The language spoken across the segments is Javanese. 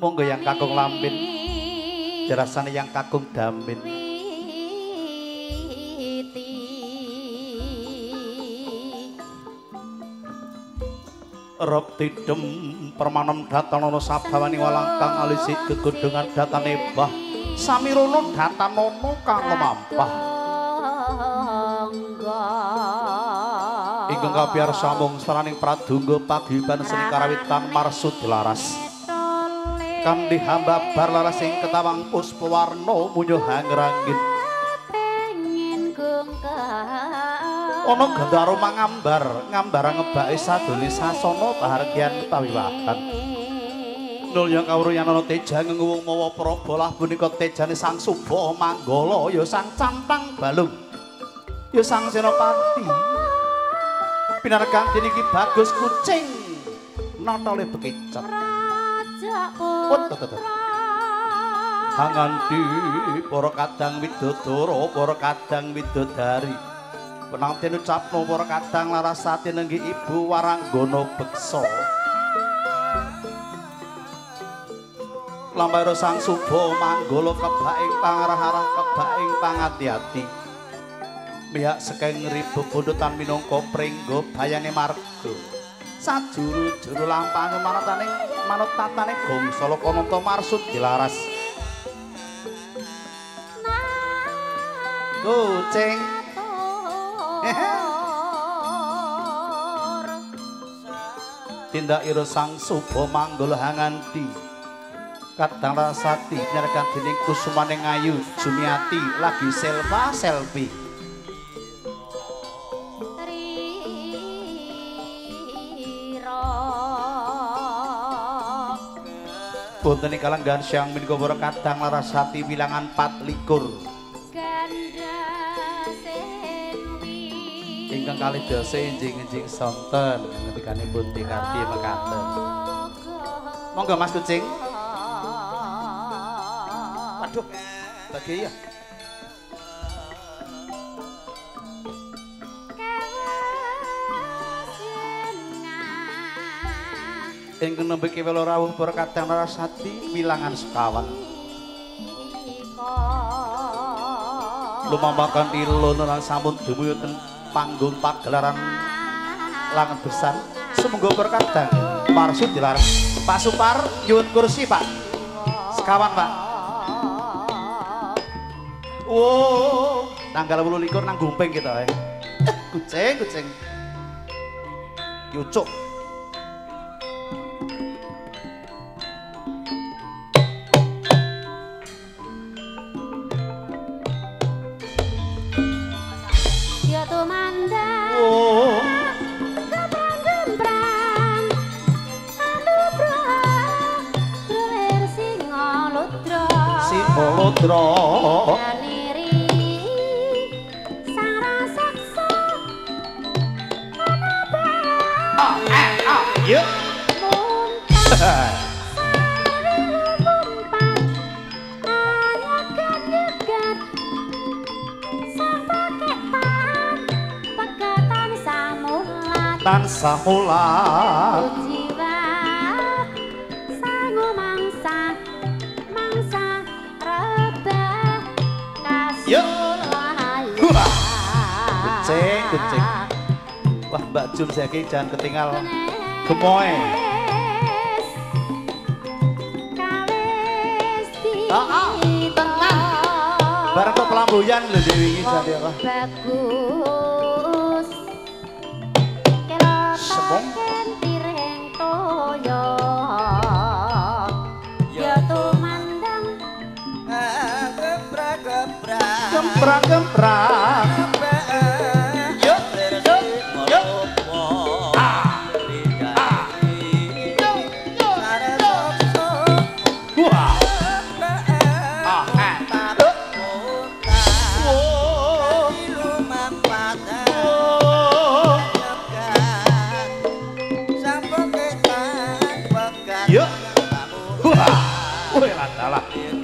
Monggo yang kakung Lampin, jerasane yang kakung Damin. Rob tidem permanem datanono sabawani walangkang alisi gegodhongan datane bah samirono datanono kang lemampah. Ingkang kapiyarsa mung saraning pradungga paguyuban seni karawitan Marsud Laras. Kanthi hambabar laras ing ketawang puspawarna munyuh hangrangin. Ana gandara mangambar ngambar ngebake sadole sasana pahargyan pawiwahan. Nulya kawruyan ana teja ngenguwung mawa praba lah punika tejane Sang Suba Manggala ya Sang Cantang Balung ya Sang Senopati. Pinargan niki bagus kucing notole bekicot. Hanganti para kadang widodara para kadang widodari. Penang tinucapno para kadang larasati nenggi ibu waranggana beksa. Lampahira Sang Suba Manggala kebak ing pangarah-arah kebak ing pangati-ati. Mihak sekeng ribu bundutan minangka pringga bayane marga. Sajuru-juru lampahane manutane manut tatane gongsa lokananta Marsud Dilaras. Kucing. Tindak ira Sang Suba Manggala hanganti kadang rasati nyergan dening kusumane ngayu Jumiati lagi selfa selfie. Wonten ing kalenggahan siang menika para kadang larasati wilangan 24. Ingkang kalih dasa enjing-enjing sonten ngendikanipun Dikarti mekaten. Monggo Mas Kucing. Waduh, bagi ya. Ingkang nembe kewela rawuh para kadang larasati wilangan sekawan. Lumampah kanthi lon sampun dumugi panggung pagelaran langen besan. Sumangga para kadang Marsud Dilaras. Pak Supar nyuwun kursi Pak. Sekawan Pak. Wow, tanggal 28 nang Gumping kita. Kucing, kucing. Yucuk. Singaludra sang raseksa ah eh ah yuk tansah mulat jiwa sangu mangsa mangsa rebah kasulaya. Kucing kucing. Wah Mbak Jum saiki jangan ketinggal gemoe. Tenang. Bareng kok pelambuyan lho Dewi iki jane apa. Bagus. Semong piring toyo ya tumandang gebrak-gebrak gemprang-gemprang yo yo yo ah ah yo yo yo wah ah eh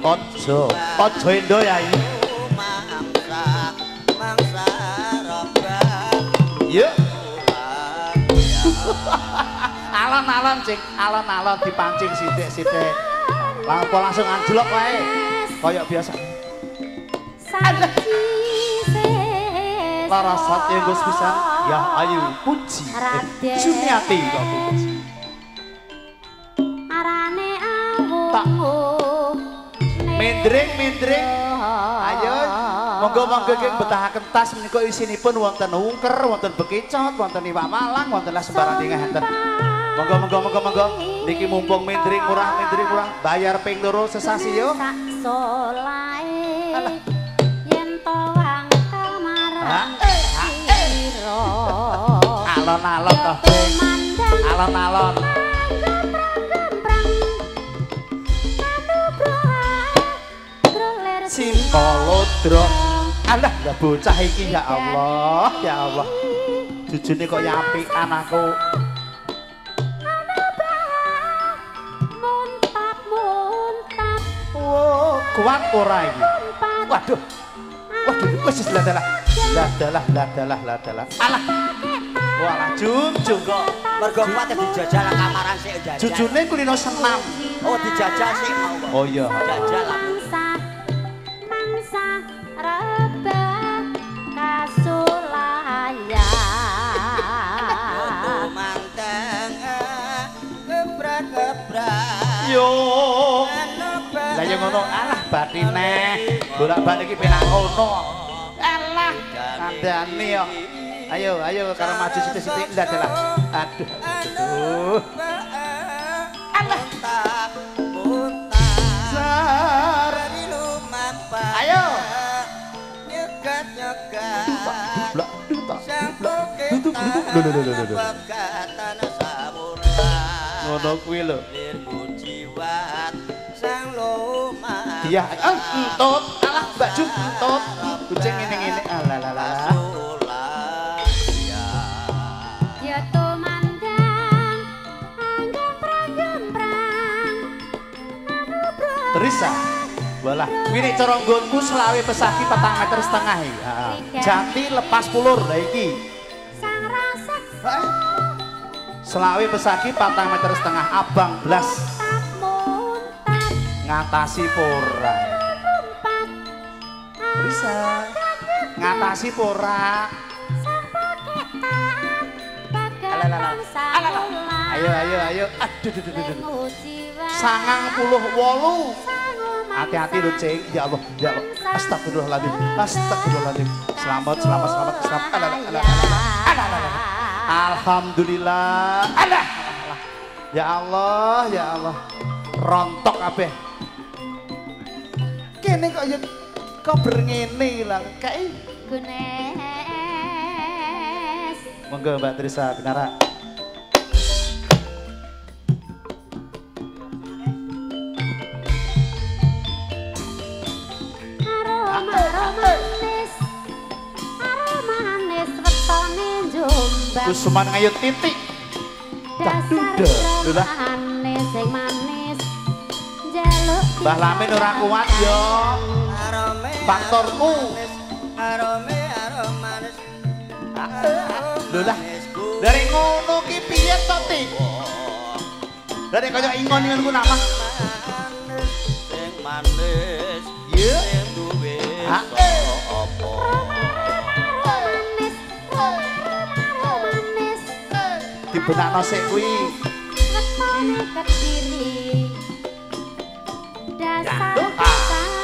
ojo, ojo endo yai. Yuk. Alon-alon cik, alon-alon dipancing sithik-sithik. Lapo langsung anjlok wae. Kayak biasa. Larasat yang gus pisan, ya ayu puji. Sumiati kok puji. Arane awung. Tak. Mendring, mendring. Ayo, monggo-monggo nggih betahaken tas menika isinipun wonten ungker, wonten bekicot, wonten iwak malang, wonten lah sembarang tingah enten. Monggo monggo monggo monggo. Niki mumpung mendring murah, bayar ping loro sesasi yo. Sak solahe. Yen to wangkel marang sira. Alon-alon toh, Ding. Alon-alon. Simpolodro. Alah, lah bocah iki ya Allah, ya Allah. Jujune kok ya apikan aku. Wow, kuat ora iki. Waduh. Waduh, wis ladalah. Ladalah, ladalah, ladalah. Alah. Walah, jum-jum kok. Mergo kuat dijajal kamaran sik jajal. Jujune kulino senam. Oh, dijajal sik mau kok. Oh iya. Jajal aku. Mangsa rebah kasulaya. Tumanteng gebrak-gebrak. Yo. Lah yo ngono, alah batine. Bolak-balik iki penak ngono. Alah, kandhane yo. Ayo, ayo karo maju sithik-sithik ndalah. Aduh, aduh. Alah. Sar. Ayo. Nyegat-nyegat. Blak, blak. Lho lho lho lho. Ngono kuwi lho. Dia entut, alah Mbak Jum entut. Kucing ngene-ngene alah alah. Ya tumandang anggemprang-gemprang. Terisa. Walah, kuwi nek cara nggonku selawe pesagi 4,5 meter iki. Heeh. Jati lepas pulur lha iki. Sang raseksa. Selawe pesagi 4,5 meter abang blas. Ngatasi pora. Bisa. Ngatasi pora. Ayo ayo ayo. Aduh aduh aduh. 98. Hati-hati lho, Cing. Ya Allah, ya Allah. Astagfirullahaladzim. Astagfirullahaladzim. Selamat, selamat, selamat, selamat. Alah, alah, alah, alah. Alhamdulillah. Alah. Ya Allah, ya Allah. Rontok kabeh. Kene kok ya kok berngene lah kae. Gunes. Monggo Mbak Trisa pinarak. Aroma manis, aroma manis wetone Jombang. Kusuman ngayut titik. Dasar manis sing manis njaluk. Mbah Lamin ora kuat yo. Faktorku. Lho lah. Dari ngono ki piye to, Tik? Dari kaya ingon-ingon ku nama. Sing manis. Iya. Sing duwe apa? Manis, manis. Dibenakno sik kuwi. Wetone Kediri. Dasar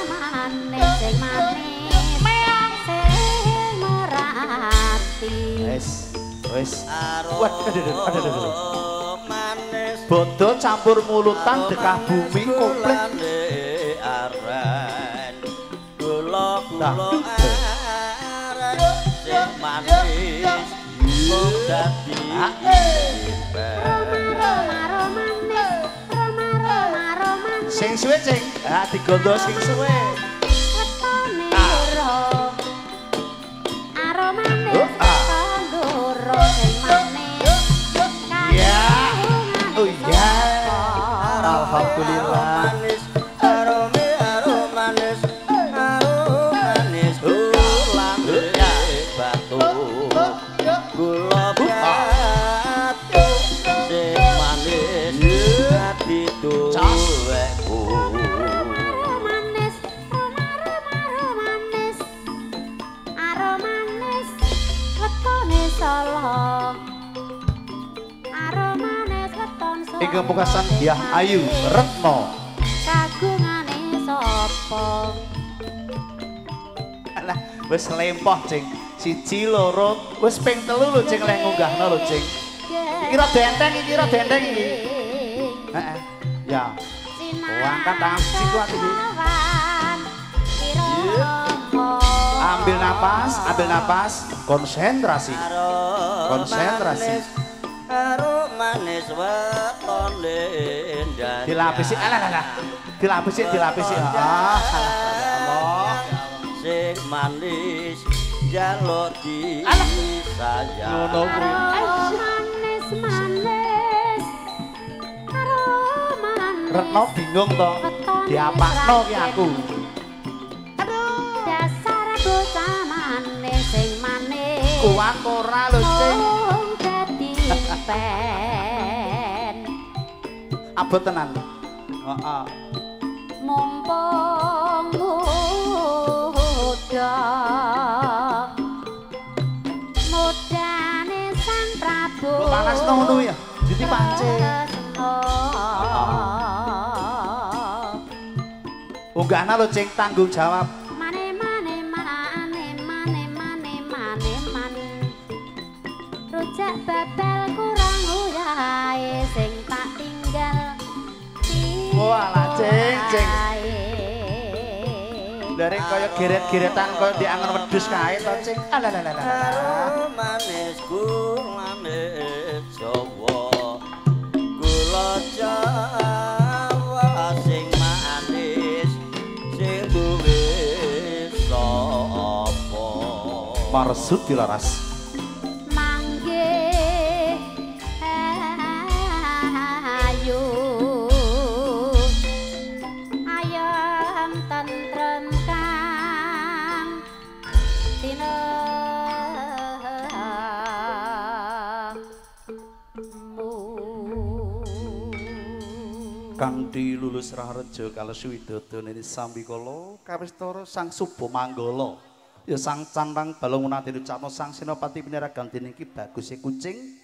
manis sing manis. Sing merati. Wis, wis. Waduh, aduh, aduh, aduh. Bodo campur mulutan dekah bumi komplit. Gula-gula aren sing manis mung dadi sing suwe cing. Ah digondo sing suwe. Wetone ndoro. Aromane ndoro sing manis. Ya. Oh iya. Alhamdulillah. Gula batu sing manis dadi tuwekku. Ingkang pungkasan Dyah Ayu Retno. Kagungane sapa? Alah, wis lempoh, Cing. 1 2 wis ping 3 lho, Cing, lek ngunggahno lho, Cing. Iki rada enteng, iki rada enteng iki. Heeh. Ya. Angkat tangan siji kuat iki. Ambil napas, konsentrasi. Konsentrasi. Manis wetone endah. Dilapisi, alah alah. Dilapisi, dilapisi. Ah, Allah. Sing manis njaluk disayang. Ngono kuwi. Manis manis. Karo manis. Retno bingung to. Diapakno ki aku. Aduh. Dasar bocah manis sing manis. Kuat ora lho, Cing. Pen. Abot tenan. Heeh. Mumpung muda. Mudane Sang Prabu. Mbok panas to ngono ya. Dadi pancing. Unggahna lho, Cing, tanggung jawab. Mane mane mane mane mane mane mane. Rujak babel kurang uyahe sing tak tinggal. Walah, Cing, Cing. Dari kaya geret-geretan kaya diangon wedhus kae to, Cing. Alah alah alah. Karo manis gulane Jawa. Gula Jawa sing manis sing duwe sapa? Marsud dilaras. Kanthi lulus raharja kalesu widodo nini sambikala kawistara sang Suba Manggala ya sang Cantang Balung nate ucapno sang Senopati Pinaragan dening Ki Baguse Kucing